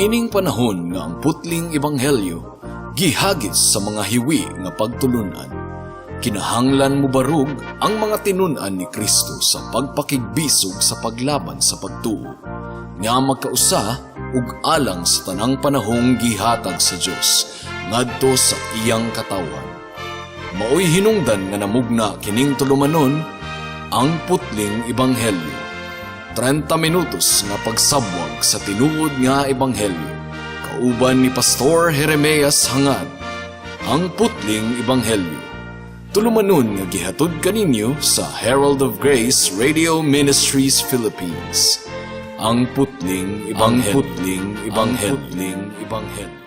Niining panahon nga ang putling ebanghelyo gihagis sa mga hiwi nga pagtulunan, kinahanglan mobarog ang mga tinun-an ni Kristo sa pagpakigbisog sa paglaban sa pagtuo nga magkausa ug alang sa tanang panahong gihatag sa Dios ngadto sa iyang katawhan. Maoy hinungdan nga namugna kining tulumanon, Ang Putling Ebanghelyo. 30 minutos nga pagsabwag sa tinuod nga ebanghelyo. Kauban ni Pastor Jeremias Hangad. Ang Putling Ebanghelyo. Tulumanon nga gihatod kaninyo sa Herald of Grace Radio Ministries Philippines. Ang Putling Ebanghelyo. Ang Putling Ebanghelyo. Ang Putling Ebanghelyo.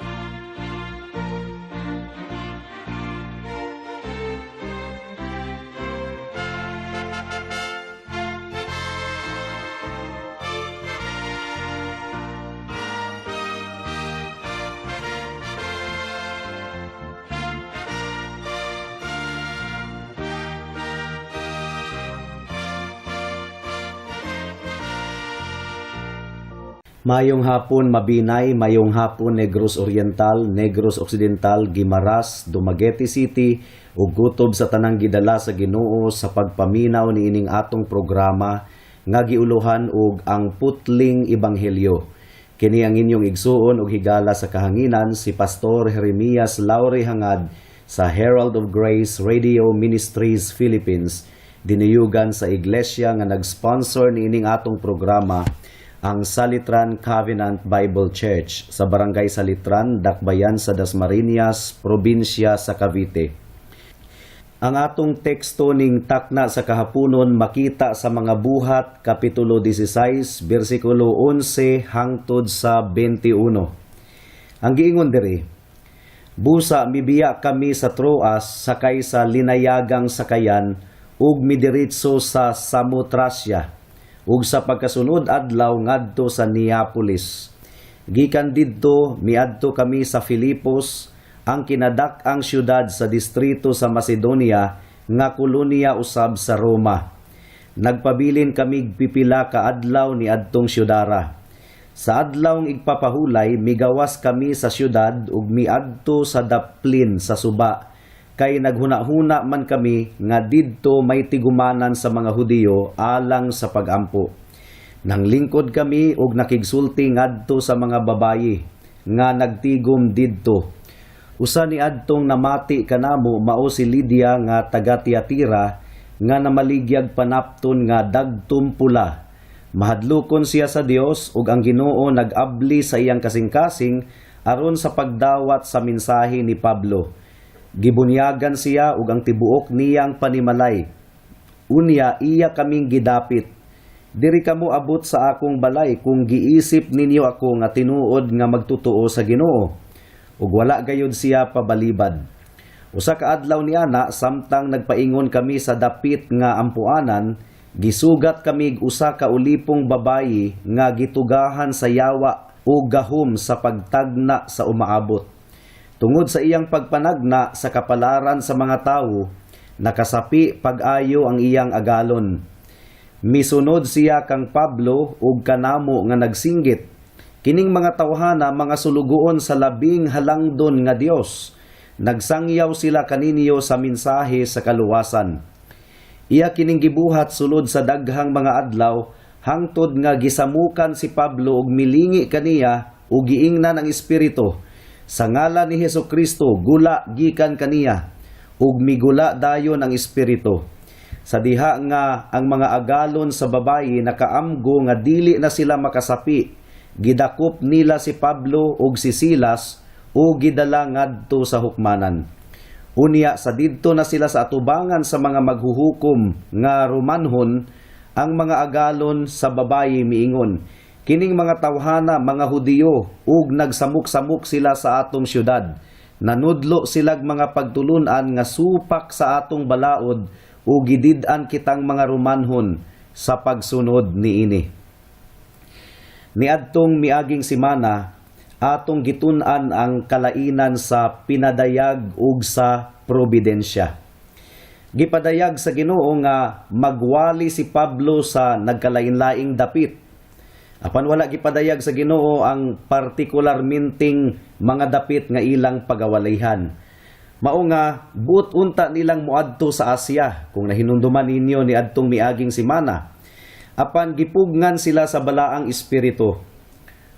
Mayong hapon, Mabinay, mayong hapon, Negros Oriental, Negros Occidental, Guimaras, Dumaguete City ug gutob sa tanang gidala sa Ginoo sa pagpaminaw niining atong programa nga giuluhan og Ang Putling Ebanghelyo. Kini ang inyong igsuon ug higala sa kahanginan, si Pastor Jeremias Laure Hangad sa Herald of Grace Radio Ministries Philippines, dinuyugan sa iglesia nga nag-sponsor niining atong programa, ang Salitran Covenant Bible Church sa Barangay Salitran, Dakbayan sa Dasmariñas, probinsya sa Cavite. Ang atong teksto ning takna sa kahaponon makita sa Mga Buhat, Kapitulo 16, bersikulo 11 hangtod sa 21. Ang giingon diri, "Busa mibiya kami sa Troas sakay sa linayagang sakayan ug midiretso sa Samotracia ug sa pagkasunod adlaw ngadto sa Neapolis. Gikan didto miadto kami sa Filipos, ang kinadak-ang syudad sa distrito sa Macedonia nga kolonya usab sa Roma. Nagpabilin kami pipila ka adlaw ni adtong syudara. Sa adlawng igpapahulay migawas kami sa syudad ug miadto sa daplin sa suba, kay naghuna-huna man kami nga didto may tigumanan sa mga Hudiyo alang sa pagampo. Nanglingkod kami ug nakigsulti ngadto sa mga babayi nga nagtigom didto. Usa ni adtong namati kanamo mao si Lydia nga taga Tiatira nga namaligyag panapton nga dagtom pula. Mahadlokon siya sa Dios ug ang Ginoo nag-abli sa iyang kasing-kasing aron sa pagdawat sa mensahe ni Pablo. Gibunyagan siya ug ang tibuok niyang panimalay. Unya iya kaming gidapit. Diri kamo abot sa akong balay kung giisip ninyo ako nga tinuod nga magtotoo sa Ginoo." Ug wala gayud siya pabalibad. Usa ka adlaw niana, samtang nagpaingon kami sa dapit nga ampuanan, gisugat kami usa ka ulipong babayi nga gitugahan sa yawa o gahom sa pagtagna sa umaabot. Tungod sa iyang pagpanagna sa kapalaran sa mga tawo, nakasapi pag-ayo ang iyang agalon. Misunod siya kang Pablo ug kanamo nga nagsinggit, 'Kining mga tawhana mga sulugoon sa labing halangdon nga Dios. Nagsangyaw sila kaninyo sa mensahe sa kaluwasan.' Iya kining gibuhat sulod sa daghang mga adlaw hangtod nga gisamukan si Pablo ug milingi kaniya ug giingnan ang espiritu, 'Sa ngalan ni Hesus Kristo, gula gikan kaniya.' Ug migula dayon ang espiritu. Sa diha nga ang mga agalon sa babayi nakaamgo nga dili na sila makasapi, gidakop nila si Pablo ug si Silas ug gidala ngadto sa hukmanan. Unya sa didto na sila sa atubangan sa mga maghuhukom nga Romanhon, ang mga agalon sa babayi miingon, 'Kining mga tawhana mga Hudiyo ug nagsamok-samok sila sa atong syudad. Nanudlo silag mga pagtulunan nga supak sa atong balaod ug gidid-an kitang mga Romanhon sa pagsunod niini.' Niadtong miaging semana, atong gitun-an ang kalainan sa pinadayag ug sa providensya. Gipadayag sa Ginoo nga magwali si Pablo sa nagkalain-laing dapit. Apan wala gipadayag sa Ginoo ang partikularmenteng mga dapit nga ilang pagawalihan. Mao nga buot unta nilang moadto sa Asia, kung nahinumduman ninyo ni adtong miaging semana. Apan gipugngan sila sa Balaang Espiritu.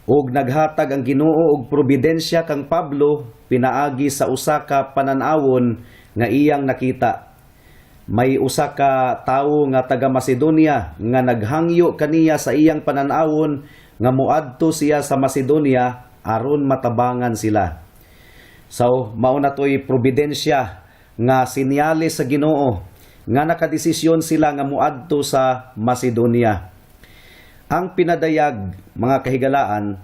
Ug naghatag ang Ginoo og providensya kang Pablo pinaagi sa usa ka panan-awon nga iyang nakita. May usa ka tawo nga taga Macedonia nga naghangyo kaniya sa iyang panan-awon nga moadto siya sa Macedonia aron matabangan sila. So, mao na to'y providensya nga sinyales sa Ginoo nga nakadesisyon sila nga moadto sa Macedonia. Ang pinadayag, mga kahigalaan,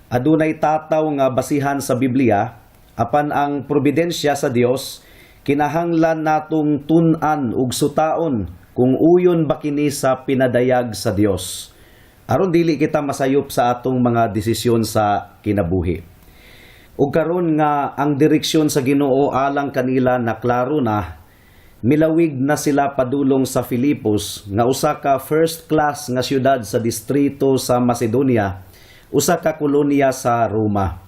adunay tataw nga basihan sa Biblia, apan ang providensya sa Dios kinahanglan natong tun-an ug sutaon kung uyon ba kini sa pinadayag sa Dios, aron dili kita masayop sa atong mga desisyon sa kinabuhi. Ug karon nga ang direksyon sa Ginoo alang kanila na klaro na, milawig na sila padulong sa Filipos nga usa ka first class nga syudad sa distrito sa Macedonia, usa ka kolonya sa Roma.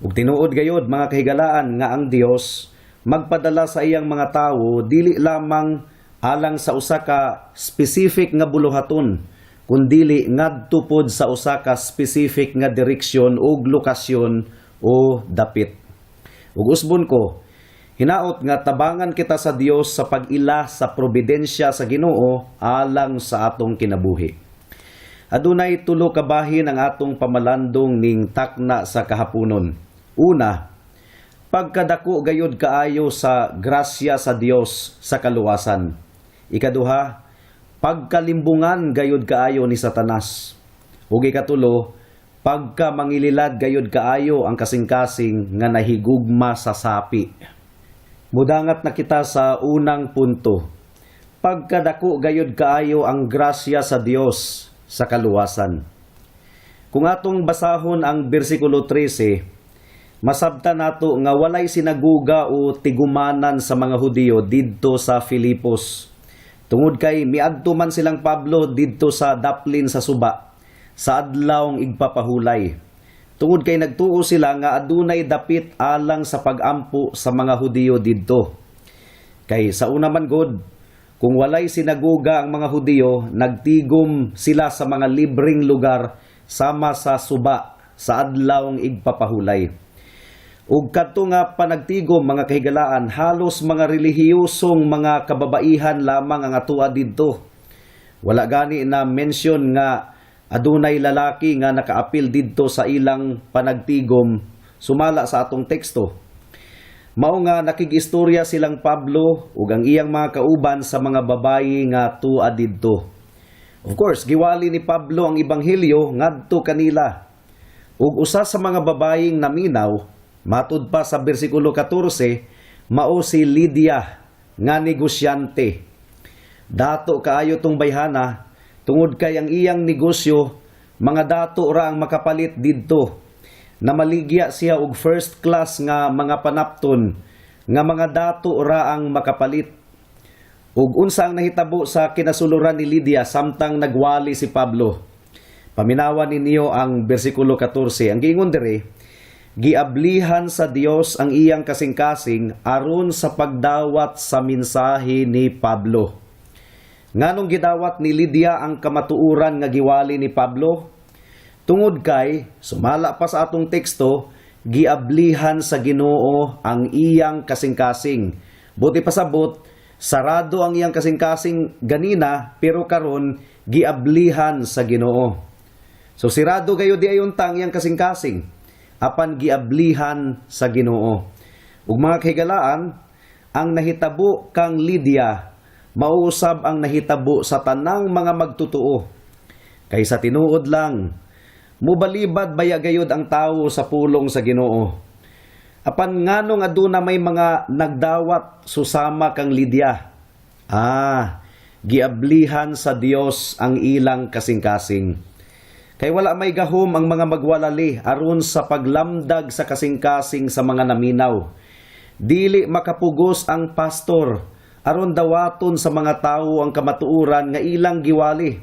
Ug tinuod gayod, mga kahigalaan, nga ang Dios magpadala sa iyang mga tawo dili lamang alang sa usa ka specific nga buluhaton, kundili ngadto pod sa usa ka specific nga direksyon ug lokasyon o dapit. Ug usbon ko, hinaot nga tabangan kita sa Dios sa pag-ila sa providensya sa Ginoo alang sa atong kinabuhi. Adunay tulo ka bahin ang atong pamalandong ning takna sa kahaponon. Una, pagkadako gayud kaayo sa grasya sa Dios sa kaluwasan. Ikaduha, pagkalimbungan gayud kaayo ni Satanas. Ug ikatulo, pagka mangililad gayud kaayo ang kasing-kasing nga nahigugma sa sapi. Mudangat na kita sa unang punto. Pagkadako gayud kaayo ang grasya sa Dios sa kaluwasan. Kung atong basahon ang bersikulo 13, masabta nato nga walay sinaguga o tigumanan sa mga Hudiyo didto sa Filipos. Tungod kay miadto man silang Pablo didto sa daplin sa suba sa adlawng igpapahulay. Tungod kay nagtuo sila nga adunay dapit alang sa pagampo sa mga Hudiyo didto. Kay sa una man gud, kung walay sinaguga ang mga Hudiyo, nagtigom sila sa mga libreng lugar sama sa suba sa adlawng igpapahulay. Ug kadto nga panagtigom, mga kahigalaan, halos mga relihiyosong mga kababaihan lamang ang atua didto. Wala gani na mention nga adunay lalaki nga nakaapil didto sa ilang panagtigom sumala sa atong teksto. Mao nga nakig-istorya silang Pablo ug ang iyang mga kauban sa mga babayi nga tua didto. Of course, giwali ni Pablo ang ebanghelyo ngadto kanila. Ug usa sa mga babayeng naminaw, matud pa sa bersikulo 14, mao si Lydia nga negosyante. Dato kaayo tong bayhana tungod kay ang iyang negosyo, mga dato ra ang makapalit didto. Namaligya siya og first class nga mga panapton nga mga dato ra ang makapalit. Ug unsa ang nahitabo sa kinasuluran ni Lydia samtang nagwali si Pablo? Paminawan ninyo ang bersikulo 14. Ang giingon diri, giablihan sa Dios ang iyang kasing-kasing aron sa pagdawat sa mensahe ni Pablo. Nganong gidawat ni Lydia ang kamatuoran nga giwali ni Pablo? Tungod kay sumala pa sa atong teksto, giablihan sa Ginoo ang iyang kasing-kasing. Buot pasabot, sarado ang iyang kasing-kasing ganina, pero karon giablihan sa Ginoo. So sirado gayud diay unta ang iyang kasing-kasing, apan giablihan sa Ginoo. Ug mga kahigalaan, ang nahitabo kang Lydia mao usab ang nahitabo sa tanang mga magtutuo. Kay sa tinuod lang, mubalibad baya gayud ang tawo sa pulong sa Ginoo. Apan nganong aduna may mga nagdawat susama kang Lydia? Giablihan sa Dios ang ilang kasing-kasing. Kay wala may gahom ang mga magwalali aron sa paglamdag sa kasing-kasing sa mga naminaw. Dili makapugos ang pastor aron dawaton sa mga tawo ang kamatuoran nga ilang giwali.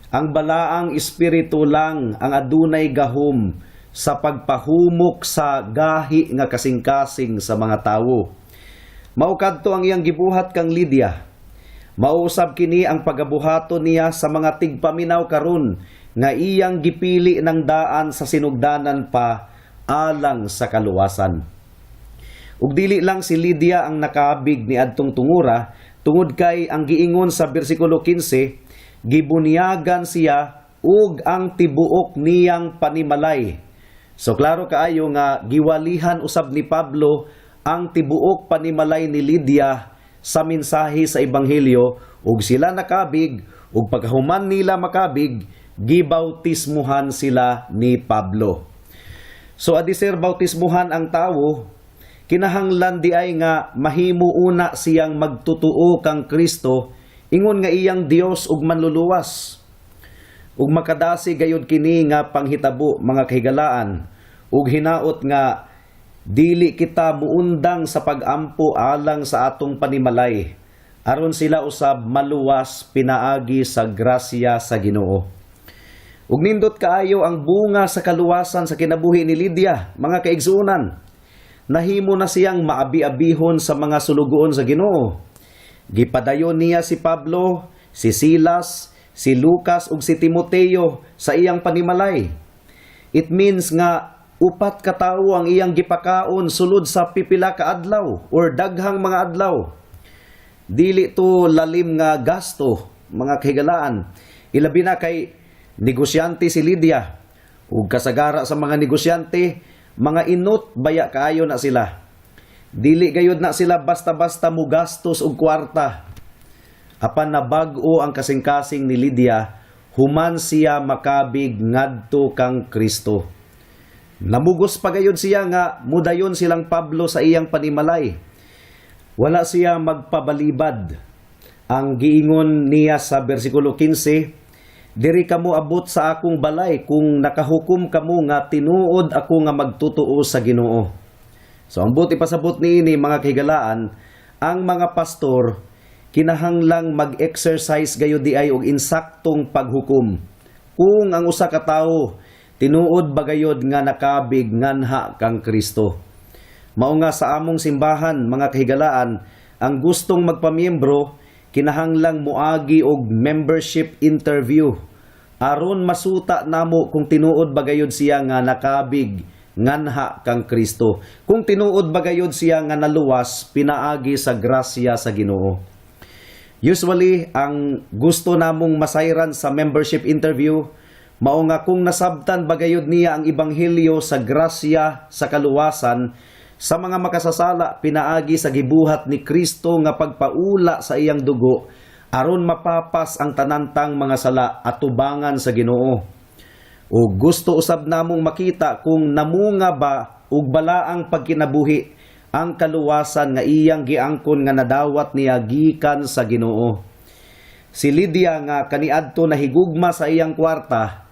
Ang Balaang Espiritu lang ang adunay gahom sa pagpahumok sa gahi nga kasing-kasing sa mga tawo. Mao kadto ang iyang gibuhat kang Lydia. Mao usab kini ang pagabuhaton niya sa mga tigpaminaw karon nga iyang gipili ng daan sa sinugdanan pa alang sa kaluwasan. Ug dili lang si Lydia ang nakabig ni adtong tungura, tungod kay ang giingon sa bersikulo 15, gibunyagan siya ug ang tibuok niyang panimalay. So klaro kaayo nga giwalihan usab ni Pablo ang tibuok panimalay ni Lydia sa mensahe sa ebanghelyo, ug sila nakabig, ug pagkahuman nila makabig, gibautismuhan sila ni Pablo. So adiser bautismuhan ang tawo, kinahanglan di ay nga mahimo una siyang magtutuo kang Kristo ingon nga iyang Dios ug Manluluwas. Ug makadasi gayud kini nga panghitabo, mga kahigalaan, ug hinaot nga dili kita muundang sa pagampo alang sa atong panimalay aron sila usab maluwas pinaagi sa grasya sa Ginoo. Ug nindot kaayo ang bunga sa kaluwasan sa kinabuhi ni Lydia, mga kaigsuonan. Nahimo na siyang maabi-abihon sa mga sulugoon sa Ginoo. Gipadayon niya si Pablo, si Silas, si Lucas ug si Timoteo sa iyang panimalay. It means nga upat ka tawo ang iyang gipakaon sulod sa pipila ka adlaw or daghang mga adlaw. Dili to lalim nga gasto, mga kahigalaan. Ilabi na kay negosyante si Lydia. Ug kasagara sa mga negosyante, mga inot baya kaayo na sila. Dili gayud na sila basta-basta mo gastos og kwarta. Apan nabag-o ang kasing-kasing ni Lydia human siya makabig ngadto kang Kristo. Namugos pa gayud siya nga mudayon silang Pablo sa iyang panimalay. Wala siya magpabalibad. Ang giingon niya sa bersikulo 15, "Diri kamo abot sa akong balay kung nakahukom kamo nga tinuod ako nga magtutuo sa Ginoo." So ang buot ipasabot niini, mga kahigalaan, ang mga pastor kinahanglang mag-exercise gayud di ay og insaktong paghukom kung ang usa ka tawo tinuod ba gayud nga nakabig nganha kang Kristo. Mao nga sa among simbahan, mga kahigalaan, ang gustong magpamiyembro kinahanglang moagi og membership interview aron masuta namo kung tinuod ba gayud siya nga nakabig nganha kang Kristo, kung tinuod ba gayud siya nga naluwas pinaagi sa grasya sa Ginoo. Usually, ang gusto namong masayran sa membership interview, mao nga kung nasabtan ba gayud niya ang ebanghelyo sa grasya sa kaluwasan sa mga makasasala pinaagi sa gibuhat ni Kristo nga pagpaula sa iyang dugo aron mapapas ang tanantang mga sala atubangan sa Ginoo. O gusto usab namong makita kung namunga ba og balaang pagkinabuhi ang kaluwasan nga iyang giangkon nga nadawat niya gikan sa Ginoo. Si Lydia nga kaniadto nahigugma sa iyang kwarta,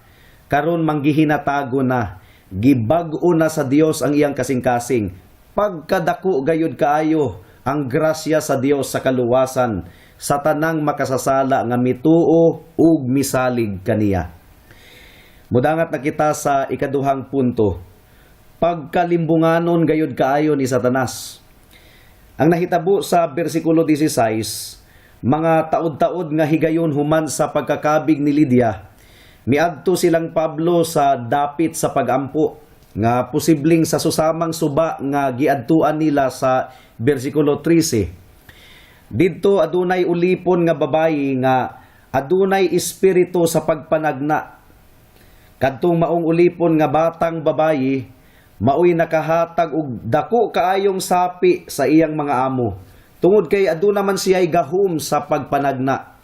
karon manggihinatago na, gibag-o na sa Dios ang iyang kasing-kasing. Pagkadako gayud kaayo ang grasya sa Dios sa kaluwasan sa tanang makasasala nga mituo ug misalig kaniya. Mudangat na kita sa ikaduhang punto. Pagkalimbunganon gayud kaayo ni Satanas. Ang nahitabo sa bersikulo 16, mga taod-taod nga higayon human sa pagkakabig ni Lydia, miadto silang Pablo sa dapit sa pagampo nga posibleng sa susamang suba nga giadtuan nila sa bersikulo 13. Didto adunay ulipon nga babayi nga adunay espiritu sa pagpanagna. Kadtong maong ulipon nga batang babayi maoy nakahatag og dako kaayong sapi sa iyang mga amo, tungod kay aduna man siya'y gahom sa pagpanagna.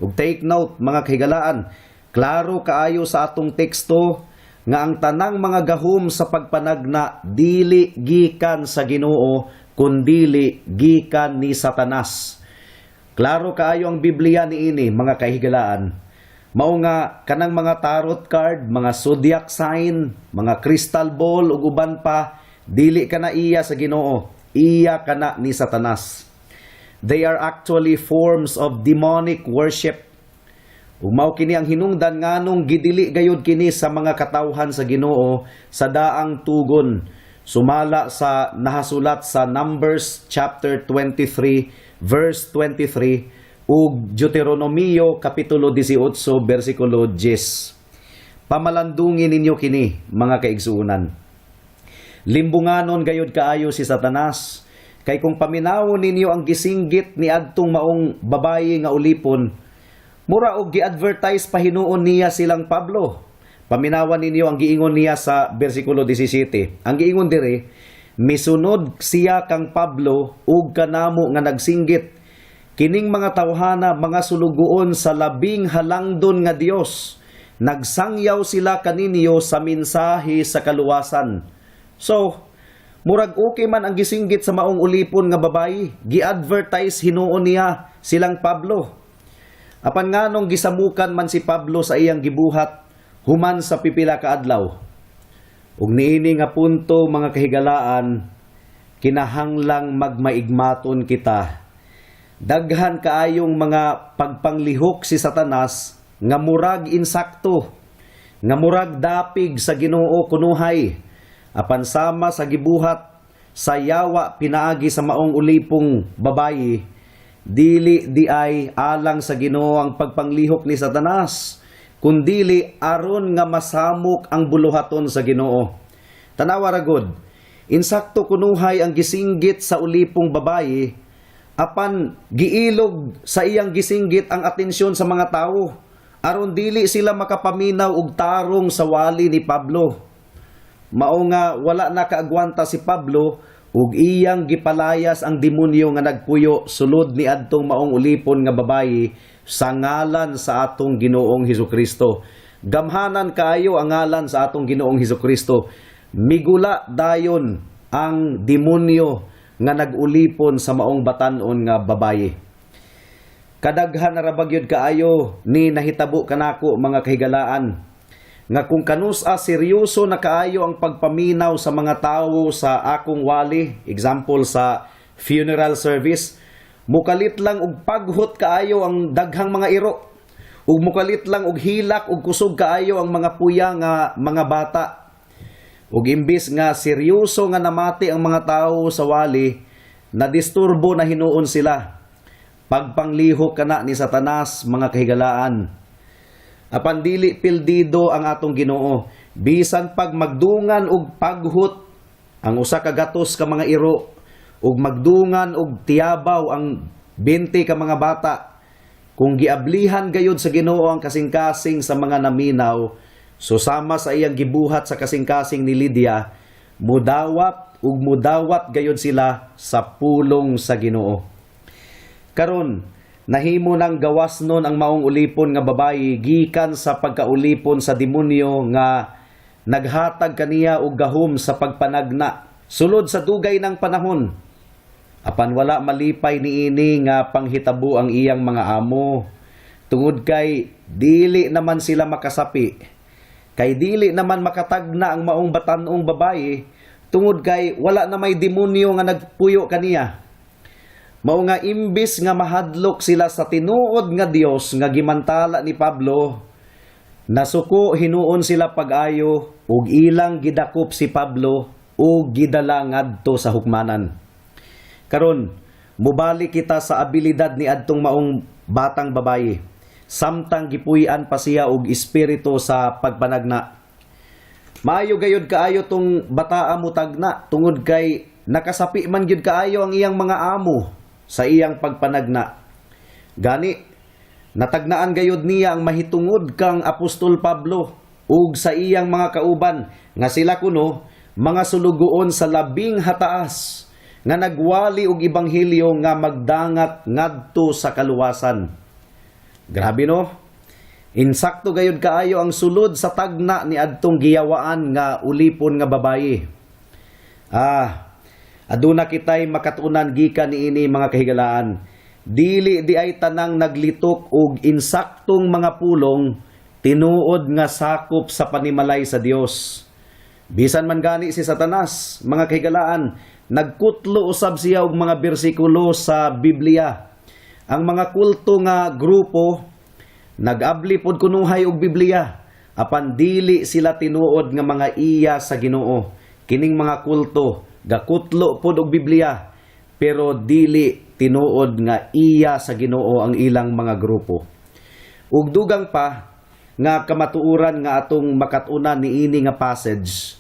Ug take note, mga kahigalaan, klaro kaayo sa atong teksto nga ang tanang mga gahom sa pagpanagna dili gikan sa Ginoo kundili gikan ni Satanas. Klaro kaayo ang Biblia niini, mga kahigalaan. Mao nga kanang mga tarot card, mga zodiac sign, mga crystal ball ug uban pa, dili kana iya sa Ginoo, iya kana ni Satanas. They are actually forms of demonic worship. Ug mao kini ang hinungdan nganong gidili gayud kini sa mga katawhan sa Ginoo sa daang tugon, sumala sa nahasulat sa Numbers chapter 23 verse 23 ug Deuteronomio kapitulo 18 bersikulo 10. Pamalandungi ninyo kini, mga kaigsuonan. Limbunganon gayud kaayo si Satanas kay kung paminawon ninyo ang gisinggit ni adtong maong babayi nga ulipon, mura og gi-advertise pa hinuon niya silang Pablo. Paminawan ninyo ang giingon niya sa bersikulo 17. Ang giingon diri, "Misunod siya kang Pablo ug kanamo nga nagsinggit, 'Kining mga tawhana mga sulugoon sa Labing Halangdon nga Dios. Nagsangyaw sila kaninyo sa mensahe sa kaluwasan.'" So, murag okay man ang gisinggit sa maong ulipon nga babayi. Gi-advertise hinuon niya silang Pablo. Apan nganong gisamukan man si Pablo sa iyang gibuhat human sa pipila ka adlaw? Ug niini nga punto, mga kahigalaan, kinahanglang magmaigmaton kita. Daghan kaayong mga pagpanglihok si Satanas nga murag insakto, nga murag dapig sa Ginoo kunuhay. Apan sama sa gibuhat sa yawa pinaagi sa maong ulipong babayi, dili di ay alang sa Ginoo ang pagpanglihok ni Satanas, kundili aron nga masamok ang buluhaton sa Ginoo. Tanawa ra gud, insakto kunuhay ang gisinggit sa ulipong babayi, apan giilog sa iyang gisinggit ang atensyon sa mga tawo aron dili sila makapaminaw og tarong sa wali ni Pablo. Mao nga wala na kaagwanta si Pablo ug iyang gipalayas ang demonyo nga nagpuyo sulod ni adtong maong ulipon nga babayi sa ngalan sa atong Ginoong Hesukristo. Gamhanan kaayo ang ngalan sa atong Ginoong Hesukristo. Migula dayon ang demonyo nga nag-ulipon sa maong batan-on nga babayi. Kadaghan na ra ba gyud kaayo ni nahitabo kanako, mga kahigalaan, nga kung kanusa seryoso na kaayo ang pagpaminaw sa mga tawo sa akong wali, example sa funeral service, mukalit lang og paghot kaayo ang daghang mga iro ug mukalit lang og hilak ug kusog kaayo ang mga puya nga mga bata. Ug imbis nga seryoso nga namati ang mga tawo sa wali, nadisturbo na hinuon sila. Pagpanglihok kana ni Satanas, mga kahigalaan. Apan dili pildido ang atong Ginoo. Bisan pag magdungan og paghut ang 100 ka mga iro ug magdungan og tiyabaw ang 20 ka mga bata, kung giablihan gayud sa Ginoo ang kasing-kasing sa mga naminaw, so sama sa iyang gibuhat sa kasing-kasing ni Lydia, mudawat ug mudawat gayud sila sa pulong sa Ginoo. Karon, nahimo nang gawas nun ang maong ulipon nga babayi gikan sa pagkaulipon sa demonyo nga naghatag kaniya og gahom sa pagpanagna sulod sa dugay ng panahon. Apan wala malipay niini nga panghitabo ang iyang mga amo tungod kay dili naman sila makasapi kay dili naman makatagna ang maong batan-ong babayi tungod kay wala na may demonyo nga nagpuyo kaniya. Mao nga imbis nga mahadlok sila sa tinuod nga Dios nga gimantala ni Pablo, nasuko hinuon sila pag-ayo ug ilang gidakop si Pablo ug gidala ngadto sa hukmanan. Karon, mubalik kita sa abilidad ni adtong maong batang babayi samtang gipuy-an pa siya og espiritu sa pagpanagna. Maayo gayud kaayo tong bataa mutagna tungod kay nakasapi man gyud kaayo ang iyang mga amo sa iyang pagpanagna. Gani, natagnaan gayud niya ang mahitungod kang Apostol Pablo ug sa iyang mga kauban nga sila kuno mga sulugoon sa Labing Hataas nga nagwali og ebanghelyo nga magdangat ngadto sa kaluwasan. Grabe, no? Insakto gayud kaayo ang sulod sa tagna ni adtong giyawaan nga ulipon nga babayi. Aduna kitay makatunan gikan niini, mga kahigalaan. Dili di ay tanang naglitok og insaktong mga pulong tinuod nga sakop sa panimalay sa Dios. Bisan man gani si Satanas, mga kahigalaan, nagkutlo usab siya og mga bersikulo sa Biblia. Ang mga kulto nga grupo Nag-abli pod kunuhay og Biblia, apan dili sila tinuod nga mga iya sa Ginoo. Kining mga kulto gakutlo pod og Biblia, pero dili tinuod nga iya sa Ginoo ang ilang mga grupo. Ug dugang pa nga kamatuoran nga atong makat-unan niini nga passage,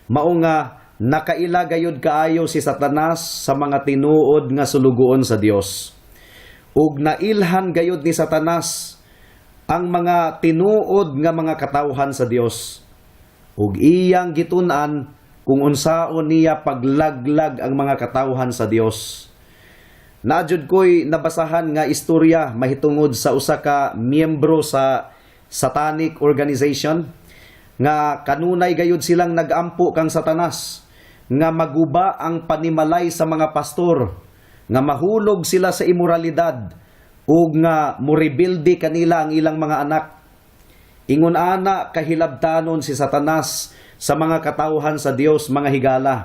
mao nga nakaila gayud kaayo si Satanas sa mga tinuod nga sulugoon sa Dios. Ug nailhan gayud ni Satanas ang mga tinuod nga mga katawhan sa Dios. Ug iyang gitun-an kung unsaon niya paglaglag ang mga katawhan sa Dios. Naa jud ko'y nabasahan nga istorya mahitungod sa usa ka miyembro sa satanic organization nga kanunay gayud silang nagampo kang Satanas nga maguba ang panimalay sa mga pastor, nga mahulog sila sa imoralidad ug nga morebelde kanila ang ilang mga anak. Ingon ana kahilabtanon si Satanas sa mga katawhan sa Dios, mga higala.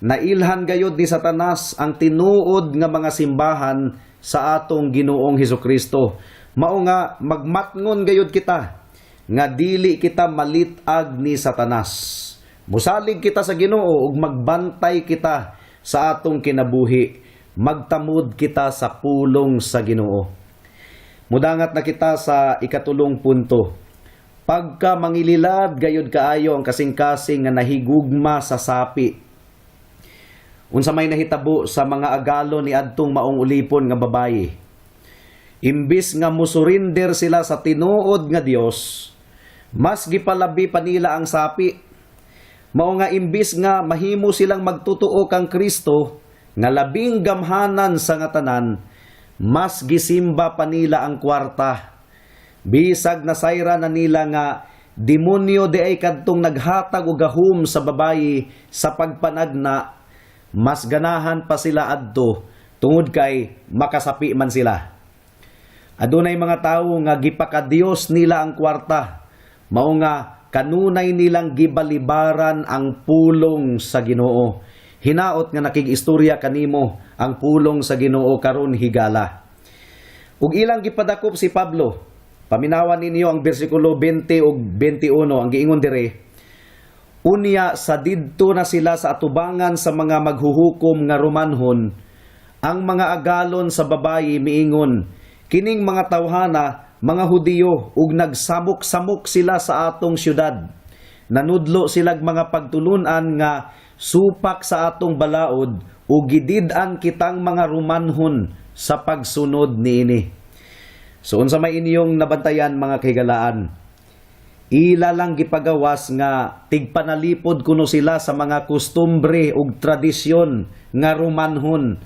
Nailhan gayud ni Satanas ang tinuod nga mga simbahan sa atong Ginoong Hesukristo. Mao nga magmatngon gayud kita nga dili kita malitag ni Satanas. Musalig kita sa Ginoo ug magbantay kita sa atong kinabuhi. Magtamod kita sa pulong sa Ginoo. Mudangat na kita sa ikatulong punto. Pagka mangililad gayud kaayo ang kasing-kasing nga nahigugma sa sapi. Unsa may nahitabo sa mga agalo ni adtong maong ulipon nga babayi? Imbis nga musurinder sila sa tinuod nga Dios, mas gipalabi pa nila ang sapi. Mao nga imbis nga mahimo silang magtotoo kang Kristo nga labing gamhanan sa nga tanan, mas gisimba pa nila ang kwarta. Bisag nasayra na nila nga demonyo di ay kadtong naghatag og gahom sa babayi sa pagpanagna, mas ganahan pa sila adto tungod kay makasapi man sila. Adunay mga tawo nga gipakadiyos nila ang kwarta, mao nga kanunay nilang gibalibaran ang pulong sa Ginoo. Hinaot nga nakig-istorya kanimo ang pulong sa Ginoo karon, higala. Ug ilang gipadakop si Pablo. Paminawan ninyo ang bersikulo 20 ug 21, ang giingon dire. Unya sa didto na sila sa atubangan sa mga maghuhukom nga Romanhon, ang mga agalon sa babayi miingon, "Kining mga tawhana mga Hudiyo ug nagsamok-samok sila sa atong syudad. Nanudlo silag mga pagtulunan nga supak sa atong balaod ug gidid-an kitang mga Romanhon sa pagsunod niini." So unsa may inyong nabantayan, mga kahigalaan? Ila lang gipagawas nga tigpanalipod kuno sila sa mga kustumbre ug tradisyon nga Romanhon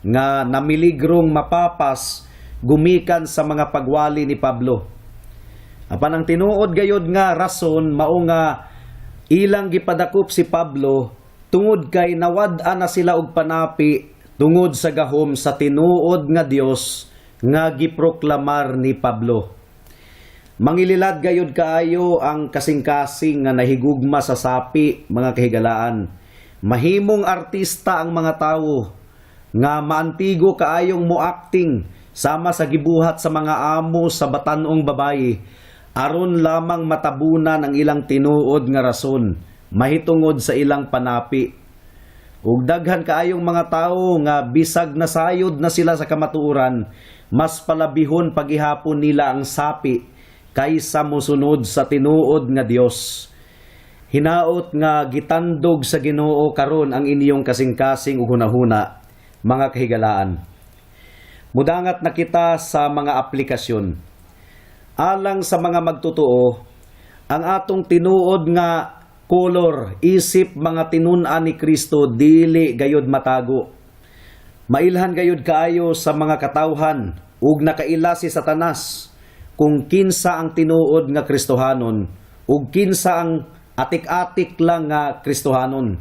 nga namiligrong mapapas gumikan sa mga pagwali ni Pablo. Apan ang tinuod gayod nga rason mao nga ilang gipadakop si Pablo tungod kay nawad-an na sila og panapi tungod sa gahom sa tinuod nga Dios nga giproklamar ni Pablo. Mangililad gayud kaayo ang kasing-kasing nga nahigugma sa sapi, mga kahigalaan. Mahimong artista ang mga tawo nga maantigo kaayong mo-acting sama sa gibuhat sa mga amo sa batanong babayi aron lamang matabunan ang ilang tinuod nga rason mahitungod sa ilang panapi. Ug daghan kaayong mga tawo nga bisag nasayod na sila sa kamatuoran, mas palabihon pagihapon nila ang sapi kaysa mosunod sa tinuod nga Dios. Hinaot nga gitandog sa Ginoo karon ang inyong kasing-kasing ug hunahuna, mga kahigalaan. Mudangat na kita sa mga aplikasyon. Alang sa mga magtotoo, ang atong tinuod nga kolor isip mga tinun-an ni Kristo dili gayod matago. Mailhan gayod kaayo sa mga katawhan ug nakaila si Satanas kung kinsa ang tinuod nga Kristohanon ug kinsa ang atik-atik lang nga Kristohanon.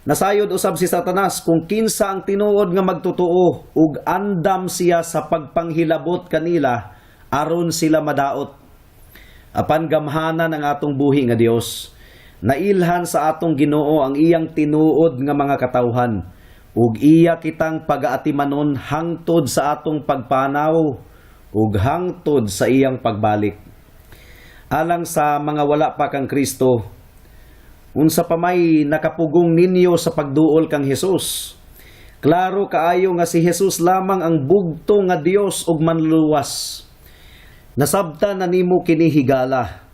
Nasayod usab si Satanas kung kinsa ang tinuod nga magtotoo ug andam siya sa pagpanghilabot kanila aron sila madaot. Apan gamhanan ang atong buhi nga Dios. Nailhan sa atong Ginoo ang iyang tinuod nga mga katawhan ug iya kitang pagaatimanon hangtod sa atong pagpanaw ug hangtod sa iyang pagbalik. Alang sa mga wala pa kang Kristo, unsa pa may nakapugong ninyo sa pagduol kang Hesus? Klaro kaayo nga si Jesus lamang ang bugto nga Dios ug manluluwas. Nasabta na nimo kini, higala.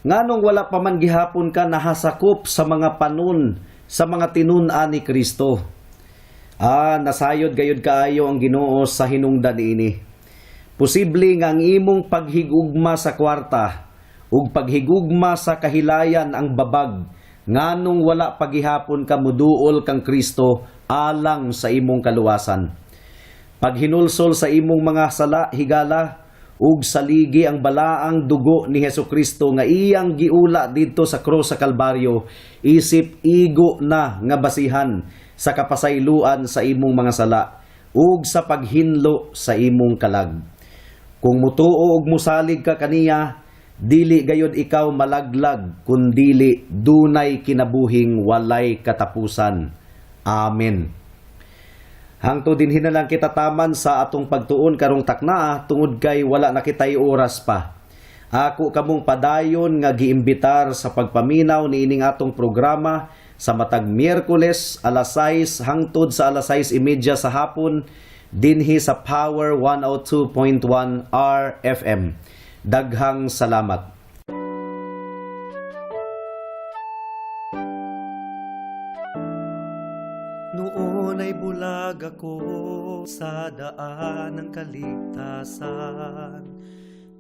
Nganong wala pa man gihapon ka nahasakop sa mga panon sa mga tinun-an ni Kristo? Ah, nasayod gayud kaayo ang Ginoo sa hinungdan niini. Posible nga ang imong paghigugma sa kwarta ug paghigugma sa kahilayan ang babag nganong wala pa gihapon ka muduol kang Kristo alang sa imong kaluwasan. Paghinulsol sa imong mga sala, higala, ug saligi ang balaang dugo ni Hesukristo nga iyang giula didto sa krus sa Kalbaryo isip igo na nga basihan sa kapasayloan sa imong mga sala ug sa paghinlo sa imong kalag. Kung mutuo ug musalig ka kaniya, dili gayod ikaw malaglag kundili dunay kinabuhing walay katapusan. Amen. Hangtod dinhi na lang kita taman sa atong pagtuon karong taknaa tungod kay wala na kitay oras pa. Ako kamong padayon nga giimbitar sa pagpaminaw niining atong programa sa matag Miyerkules alas 6 hangtod sa alas 6:30 sa hapon dinhi sa Power 102.1 RFM. Daghang salamat. Noon ay bulag ako sa daan ng kaligtasan.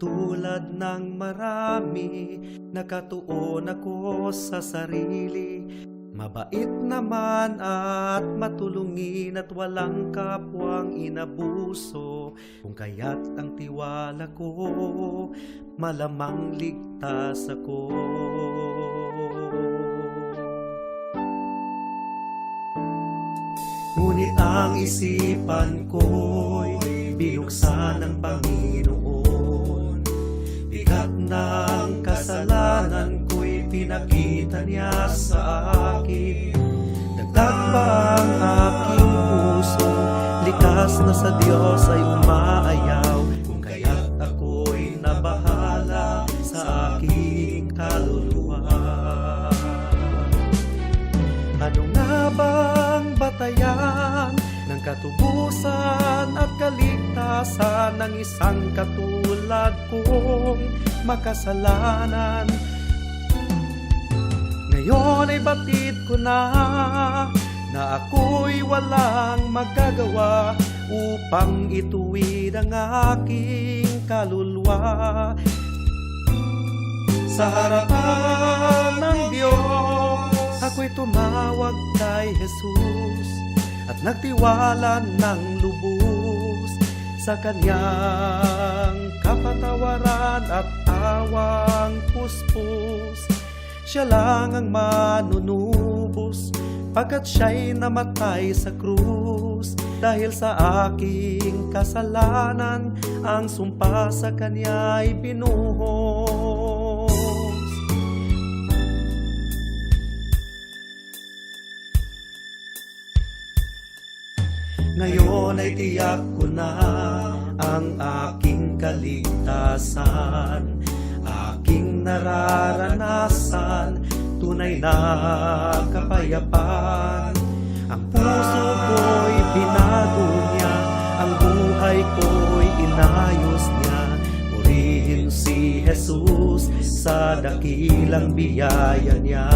Tulad ng marami, nakatuon ako sa sarili. Mabait naman at matulungin at walang kapwang inabuso. Kung kaya't ang tiwala ko, malamang ligtas ako. Ngunit ang isipan ko'y binuksan ng Panginoon. Bigat ng kasalanan ko'y pinakita niya sa akin. Dagdag pa ang aking puso, likas na sa Diyos ay umaayaw. Kung kaya't ako'y nabahala sa aking kaluluwa. Ano nga bang batayan ng katubusan at kaligtasan ng isang katulad kong makasalanan? Ngayon ay batid ko na na ako'y walang magagawa upang ituwid ang aking kaluluwa. Sa harapan ng Diyos, ako'y tumawag kay Jesus at nagtiwala ng lubos sa kanyang kapatawaran at awang puspos. Siya lang ang manunubos pagkat siya'y namatay sa krus. Dahil sa aking kasalanan, ang sumpa sa kanya ay binuhos. Ngayon ay tiyak ko na ang aking kaligtasan. Aking nararanasan, tunay na kapayapaan. Ang puso ko'y binago niya, ang buhay ko'y inayos niya. Purihin si Jesus sa dakilang biyaya niya.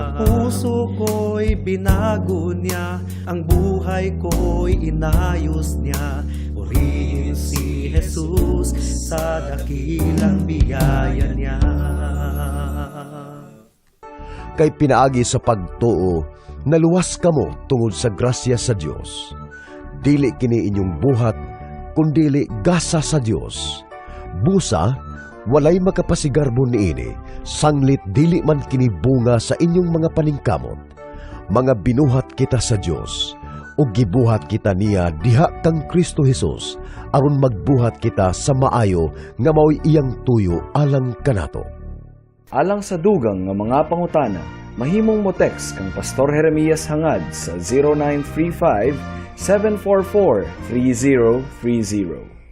Ang puso ko'y binago niya, ang buhay ko'y inayos niya. Purihin si Jesus sa dakilang biyaya niya. Kay pinaagi sa pagtuo, naluwas kamo tungod sa grasya sa Dios. Dili kini inyong buhat, kundili gasa sa Dios. Busa, walay makapasigarbo niini, sanglit dili man kini bunga sa inyong mga paningkamot. Mga binuhat kita sa Dios, ug gibuhat kita niya diha kang Kristo Hesus, aron magbuhat kita sa maayo nga mao'y iyang tuyo alang kanato. Alang sa dugang nga mga pangutana, mahimong mo text kang Pastor Jeremias Hangad sa 0935 744 3030.